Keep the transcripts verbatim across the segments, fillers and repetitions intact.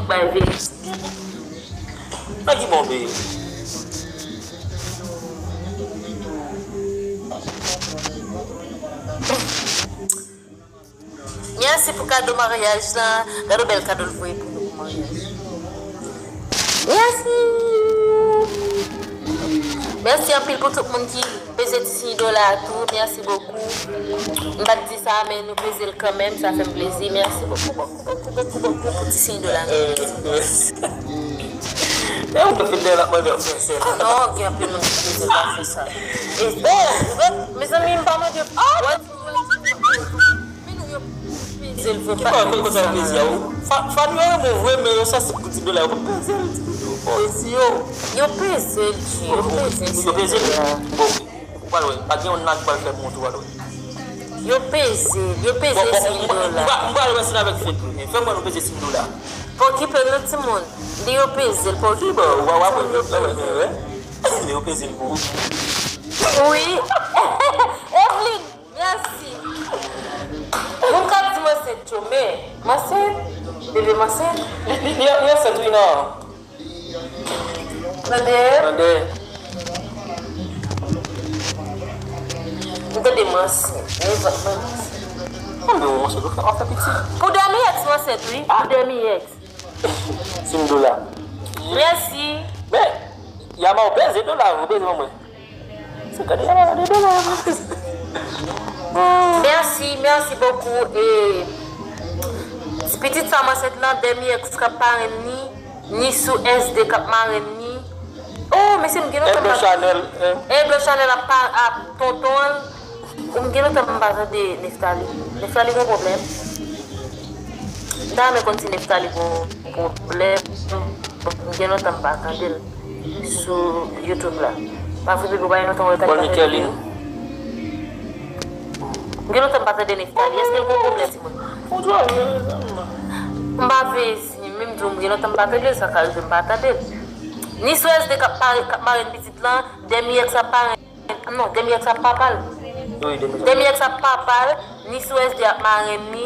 bay verite. Nan ki bon peyi? Mèsi pou kado maryaj lan. Gade bèl kado l voye pou nou pou maryaj. Mèsi. Mèsi anpil pou tout moun ki peze ti siy dola a tou. Mèsi bokou. M pa t di sa, men nou peze l kanmenm. Sa fè m plezi. Mèsi bokou, bokou, bokou, bokou, bokou pou ti siy dola a. E ou te fin de la mande fè sè. Non, gen anpil moun ki peze pa fè sa. E, mezanmi, m pa mande. Men nou yo peze l vre. Ki pa fè konsa peze a ou? Fa- Fanny yo renmen w vre, men yo sansib pou ti dola yo. Peze l, ti dola yo. Yo peze l, G, yo peze l. Yo peze l? Bon, ou pral wè. Pa gen yon nan ki pral fè mont ou pral wè. Yo peze l, yo peze siy dola. M pral wè si n avèk fèt wi, men fè m wè nou peze siy dola. Pa okipe l non timoun. Di yo peze l, pa okipe l. Bon, w ap wè, w ap wè, w ap wè. Men yo peze l pou ou. Wi. Evelyn, mèsi. Moun k ap di m ansent yo, men m ansent. Bebe m ansent. Li, li, li, li ansent wi non. Tande. Tande. M tande m ansent. Men vant mwen ansent. Mwen menm m ansent, w fè, w fè piti. Pou dèmi èks m ansent wi. Pou dèmi èks. Siy dola. Mèsi. Men, Yama, ou peze dola, ou peze mwen. Se gade Yama, gade dola. Mèsi, mèsi bokou. E, ti pitit sa m ansent lan, dèmi èks k ap parenn ni, ni sou S D k ap marenn ni. Oh, mesye, m gen lontan m pa. Chanel, eh. Eblo Chanel ap, pa- ap tonton l. Ou m gen lontan m pa tande Neftali. Neftali gon pwoblèm. M ta renmen konn si Neftali gon pwoblèm. M gen lontan m pa tande l sou YouTube la. Pa vre, Bebe, ou pa gen lontan ou pa tande l. M gen lontan m pa tande Neftali. Èske l gon pwoblèm, timoun? M pa vle, si menm di w m gen lontan m pa tande l, sa ka rive m pa tande l. Ni sou S D k ap pare, k ap marenn pitit lan, dèmi èks ap parenn. Non, dèmi èks ap papa l. Wi, dèmi èks. Dèmi èks ap papa l, ni sou S D ap marenn ni.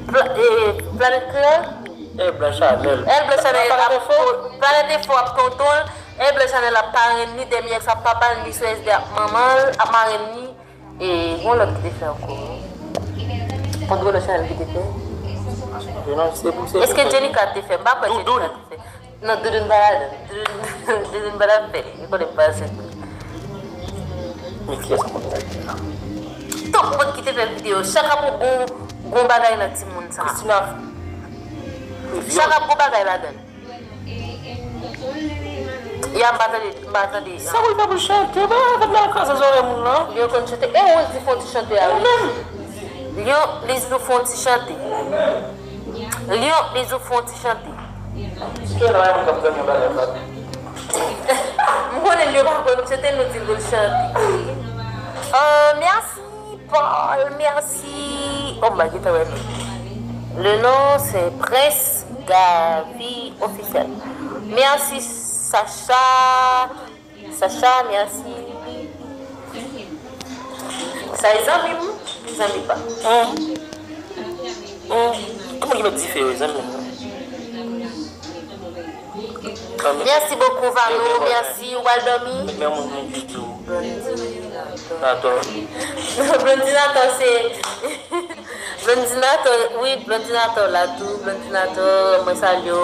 Pla- e, Planèt Kreyòl. E, Blanch Chanel. Èl Blanch Chanel ap Planèt Enfo. Planèt Enfo ap tonton l. Èl Blanch Chanel ap parenn ni, dèmi èks ap papa l, ni sou S D ap manman l, ap marenn ni. E, gon lòt ki te fè ankò. Kont Blanch Chanel ki te fè. Èske Jenica te fè? M pa kwè Jenica te fè. Non, Doudoun pa ladan. Doudoun, Doudoun pa t ap fè li. Li konnen m pa ansent. Men kiyès konn bagay la? Tout moun ki te fè videyo, chak ap gon, gon bagay nan timoun sa. Christina. Chak ap gon bagay ladan. Ya, m pa tande, m pa tande. Sa pou l fè pou l chante? Ba, fè l al kraze zòrèy moun nan. Li konn chante. E ou di fon ti chante a, wi. Ou menm. Lyon, li di nou fè yon ti chante. Lyon, li di nou fè yon ti chante. M konnen Lyon pa konn chante, nou di l pou l chante. Oh, mèsi, Paul, mèsi. Oh, m pa gentan wè non. Le nom, c'est Prince Gavi Officiel. Mèsi, Sacha. Sacha, mèsi. Sa e zanmi m, zanmi pa. Hum. Hum. Tout moun ki met dife yo, zanmi m. Mèsi bokou, Vano, mèsi, ou al dòmi. Men moun moun ki di w. Blondinator. Blondinator, se Blondinator, wi, Blondinator la tou. Blondinator, mwen salye w.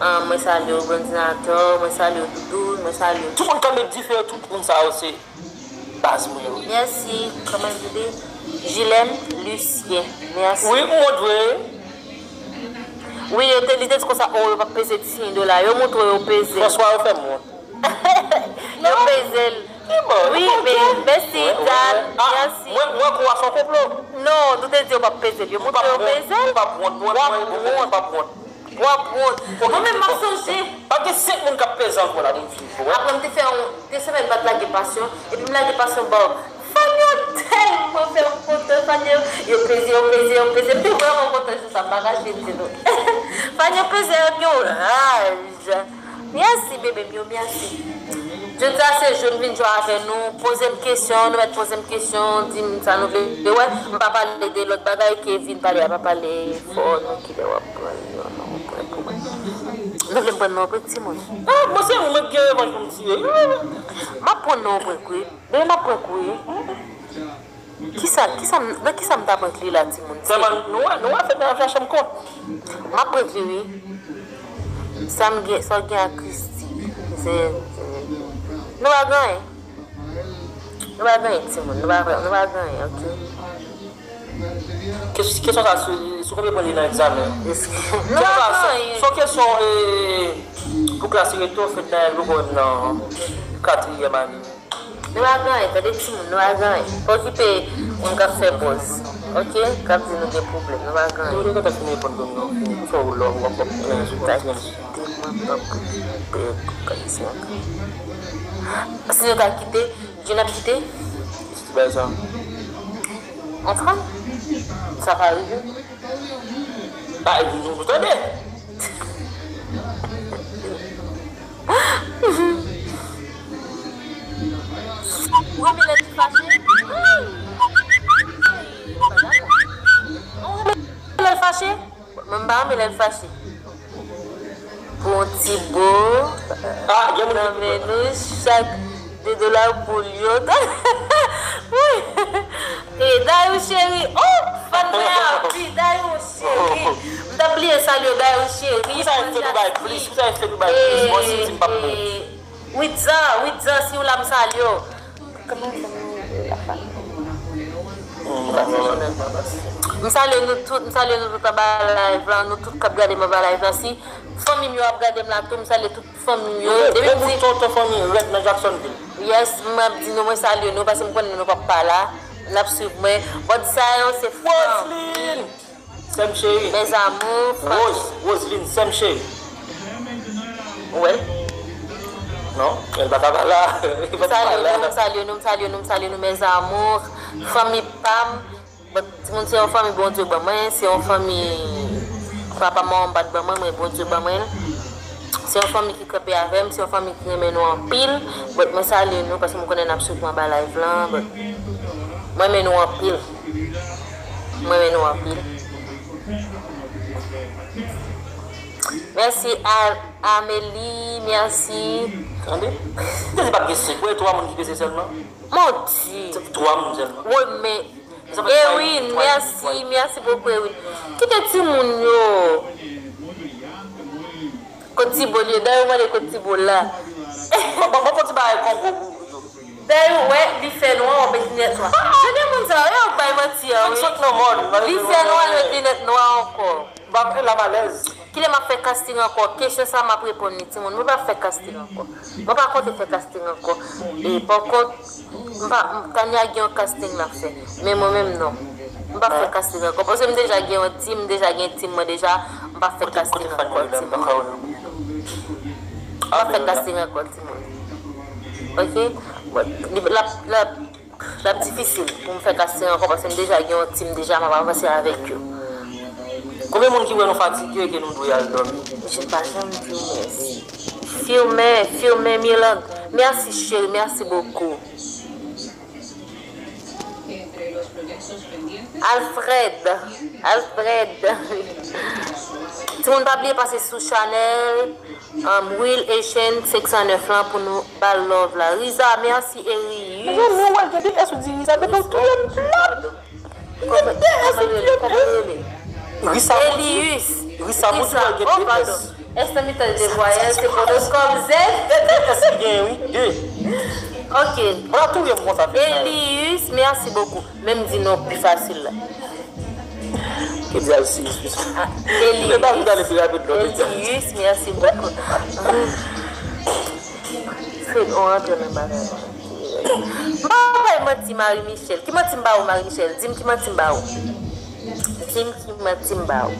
Ah, mwen salye w, Blondinator, mwen salye w, Doudou, mwen salye w. Tout moun k ap met dife yo, tout moun sa yo se baz mwen yo. Mèsi, kòman l rele? Gilène Lucien, mèsi. Wi, m wont vre. Wi, yo te, li te di konsa, oh, yo p ap peze ti siy dola. Yo montre yo peze. François, yo fè m wont. Yo peze l. Wi, men mèsi, Dad. Mèsi. Mwen, mwen kwè se yon konplo. Non, nou te di yo p ap peze l. Yo montre yo peze l. Mwen p ap wont, mwen, mwen, mwen p ap wont. W ap wont. Mwen menm m ap sonje. Pa gen senk moun k ap peze ankò la pou m fini. Apre m te fè yon, de semèn m pa t lage pasyon, epi m lage pasyon ba w. Fanny yo tèlman fè m kontan, Fanny yo, yo peze, yo peze, yo peze. M te vrèman kontan jou sa, m pa kache m di nou. Fanny yo peze ak yon raj. Mèsi, bebe m yo, mèsi. Jodi a se jou n vin jwe avè nou, poze m kesyon, nou mèt poze m kesyon, di m sa nou vle wè. M pa pale de lòt bagay, Kevin pale a, pa pale fò, non, kilè w ap pran l, non, non, w ap pran l. Nou vle m pran non prank timoun? Ah, bon, se ou mwen ki gen revanj pou m tire. M ap pran non prank wi. Bebe, m ap prank ou wi. Kisa, kisa, m- nan kisa m ta prank li la, timoun? Sèlman, nou wè, nou wè fèt nan fè chanm kont. M ap prank li wi. Sa m gen, sa w gen ak Christy. Se, se, nou pa gen anyen. Nou pa gen anyen, timoun. Nou pa, nou pa gen anyen, ok? Kes- Kesyon sa sou, sou konbyen pwen li nan egzamen? Nou pa gen anyen. Se yon kesyon eh, pou klas reto fèt nan poko nan katriyèm ane. Nou pa gen anyen, tande timoun, nou pa gen anyen. Pa okipe moun k ap fè buzz, ok? K ap di nou gen pwoblèm, nou pa gen anyen. Yo, yo gentan fin reponn pou nou, fini. Pou fè ou love, w ap, w ap plen sou kontinans. Kite mwen pa pou pè kay sa. Si nou ta kite, Jun ap kite? Ki bagay sa? Anfan, sa pa rive. Ba, nou, nou tande. Ou renmen lè li fache? Ou renmen lè l fache? Mwen m pa renmen lè l fache. Pou yon ti bo nan men nou, chak de dola pou l yo. Wi. E Dayou cheri, oh, fan mwen anpil, Dayou cheri. M t ap bliye salye w, Dayou cheri. Kisa e fè nou bay plis? Kisa e fè nou bay plis? Mwen santi m p ap bon. Witza, Witza, si w la, m salye w. Kòman fanmi w ap pale? M salye nou tout, m salye nou tout anba live la, nou tout k ap gade m anba live la. Si fanmi m yo ap gade m la tou, m salye tout fanmi m yo. Depi m di tonton fanmi rèd nan Jacksonville. Yes, m ap di nou, mwen salye nou, paske m konnen nou p ap pa la. N ap swiv mwen. Bòd sa yo, se fan. Roseline! Sè m cheri. Mes amours, Rose, Roseline, sè m cheri. Ou wè l? Non, men l pa ka pa la. Li pa ka pa la. M salye nou, m salye nou, m salye nou, m salye nou, mes amours. Fanmi pa m. Bon, timoun se yon fanmi Bondye ban mwen, se yon fanmi papa manman m pa t ban mwen, men Bondye ban mwen l. Se yon fanmi ki kanpe avè m, se yon fanmi ki renmen nou anpil. Bon, mwen salye nou paske m konnen n ap swiv mwen anba live lan. Bon, mwen renmen nou anpil. Mwen renmen nou anpil. Mèsi a Amelie, mèsi. Tande? Mwen te di pa t gen senk, wè twa moun ki peze sèlman. Mon Dieu. Twa moun sèlman. Wè, men Erwin, mèsi, mèsi bokou, Erwin. Kite timoun yo. Kot ti bol ye? Dayou mande kot ti bol la. Bon, bon, bon, bon, ti bagay Kongo pou yo. Dayou, wè, li fè nwa, w ap met linèt nwa. Jan de moun sa yo, yo bay manti an, wi. Li fè nwa, l met linèt nwa ankò. M pa vle l ap alèz. Kilè m ap fè casting ankò? Kesyon sa a m ap reponn li, timoun. Mwen p ap fè casting ankò. Mwen pa konte fè casting ankò. E pa kont, m pa, m- Tania gen yon casting l ap fè. Men mwen menm non. M p ap fè casting ankò. Paske m deja gen yon team, m deja gen team mwen deja. M p ap fè casting ankò, timoun. M p ap fè casting ankò, timoun. Ok? Bon, li, l ap, l ap, l ap difisil pou m fè casting ankò paske m deja gen yon team deja, m ap avanse avèk yo. Konbyen moun ki wè nou fatige ke nou dwe al dòmi? Jun pa janm di w mèsi. Firmin, Firmin Mirlande, merci chérie, merci beaucoup. Alfred, Alfred. Timoun pa bliye pase sou chanèl um, Will Echene senk san nèf lan pou nou ba l love la. Riza, merci Erius. Mezanmi, w wè l gen de S ou di Riza, bebe w touye m plat. Li gen de S ou di Riza. Elius. Riza pou di w wè l gen de S. Èske mitan de vwayèl se pou nou kòm zèn? De S li gen, wi. De. Ok. Ou la touye m konsa. Elius, merci beaucoup. Men m di non pi fasil la. Ke Dye al si. Ah, Elius. Elius, merci beaucoup. Fred, on rantre nan bagay. M pa bay manti, Marie Michel. Ki manti m ba ou, Marie Michel? Di m ki manti m ba ou. Di m ki manti m ba ou.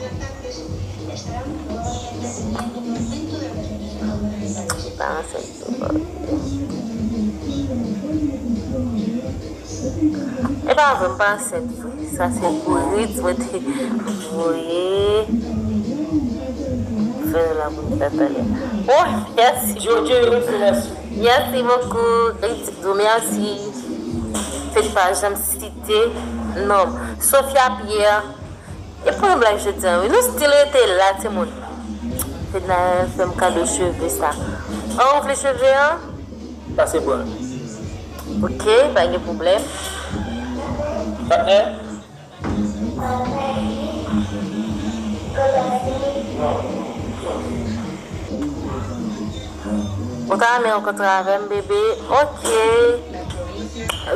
Li pa ansent tou, pa. E pa vre, m pa ansent vre. Sa se pou Ritz mwen te voye. Fè la pou tata li. Oh, mèsi. Jojo, mèsi. Merci beaucoup. Ritz, mèsi. Fèt pa janm site non. Sophia Pierre. E pou yon blag jodi a, wi. Nou still rete la, timoun. Fednaelle fè m kado cheve sa. Oh, ou vle cheve an? Pase pran. Ok, pa gen pwoblèm. Patnè? Ou ta renmen rankontre avè m, bebe? Ok.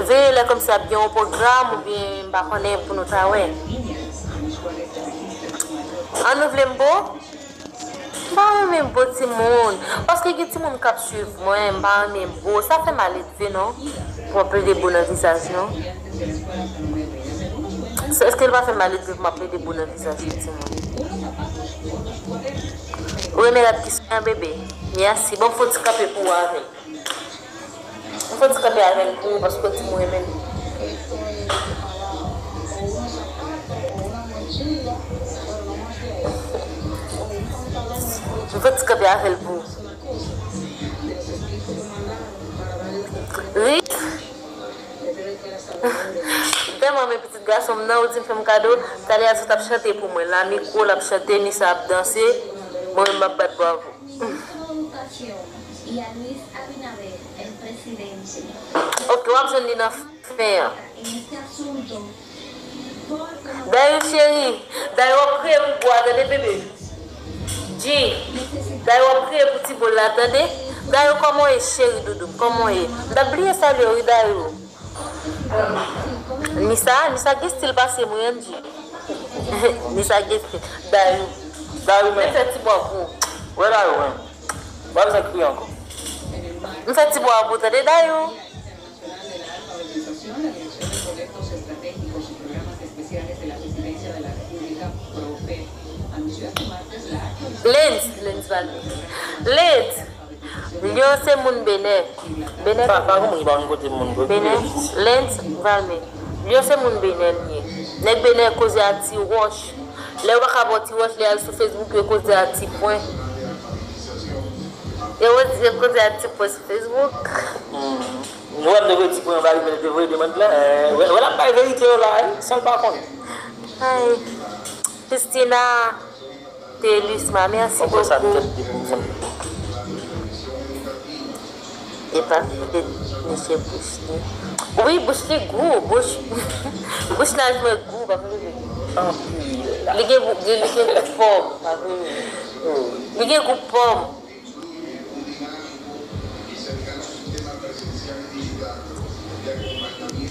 Veye lè kòmsi ap gen yon pwogram oubyen m pa konnen pou nou ta wè. An nou vle m bo? M pa renmen bo timoun. Paske gen timoun k ap swiv mwen, m pa renmen bo. Sa fè maledve, non? Pou w ap plede bo nan vizaj, non? Èske l pa fè maledve pou m ap plede bo nan vizaj yon timoun? Ou renmen rad ki sou mwen, bebe? Mèsi. Bon, fò ti kanpe pou w avè l. M fè ti kanpe avè l pou ou, paske w di m ou renmen l. M fè ti kanpe avè l pou ou. Ri. M tèlman renmen pitit gason m nan, ou di m fè m kado. Talè a sot ap chante pou mwen. La mikwo, l ap chante, Nisa ap danse. Mwen menm m ap bat bravo. Ok, w ap jwenn li nan fen an. Dayou cheri, Dayou ap kriye pou bwa, tande bebe. G, Dayou ap kriye pou ti bol la, tande. Dayou, kòman w ye, cheri doudou m? Kòman w ye? M t ap bliye salye w, wi, Dayou. Nisa, Nisa gen stil pase m, wi, Angie. Nisa gen stil. Dayou. Dayou, men. Fè ti bwa pou. Wè Dayou, men. M pa bezwen kriye ankò. M fè ti bwa pou tande Dayou. Lens, Lens Valme. Lens! Lyon se moun Benè. Benè. Pa, pa gen moun ki pa konn kote moun, bro. Benè. Lens Valme. Lyon se moun Benè l ye. Nèg Benè koze a ti wòch. Lè yo pa ka ba w ti wòch, lè y al sou Facebook, yo koze a ti pwen. Yo koze a ti pwen sou Facebook. Hmm. Nou wè m te voye ti pwen anba li, men li te voye demann lan. Eh, wè, wè l ap bay verite yo la, wi, san l pa konnen. Ay. Christina Telusma, mèsi bokou. Epa, mesye bouch li. Wi, bouch li gou, bouch, bouch naj mwen gou, pa vre. Li gen gou, li gen gou pòm, pa vre. Li gen gou pòm.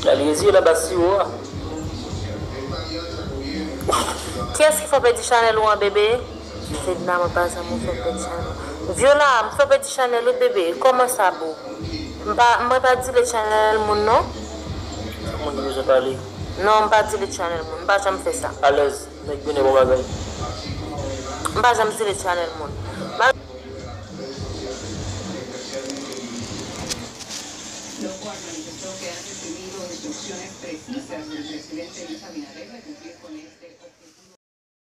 Gade reziye la bas siwo a. Kiyès ki fè w pèdi chanèl ou an, bebe? Fedna, mwen pa janm fè w pèdi chanèl. Vyola, m fè w pèdi chanèl ou, bebe. Kòman sa, boo? M pa, mwen pa delete chanèl moun, non. Moun ki bezwen pale. Non, m pa delete chanèl moun. M pa janm fè sa. Alèz, nèg Benè bon bagay. M pa janm delete chanèl moun. Locual manifestó que ha recibido instrucciones precisas del presidente Luis Abinader de cumplir con este objetivo.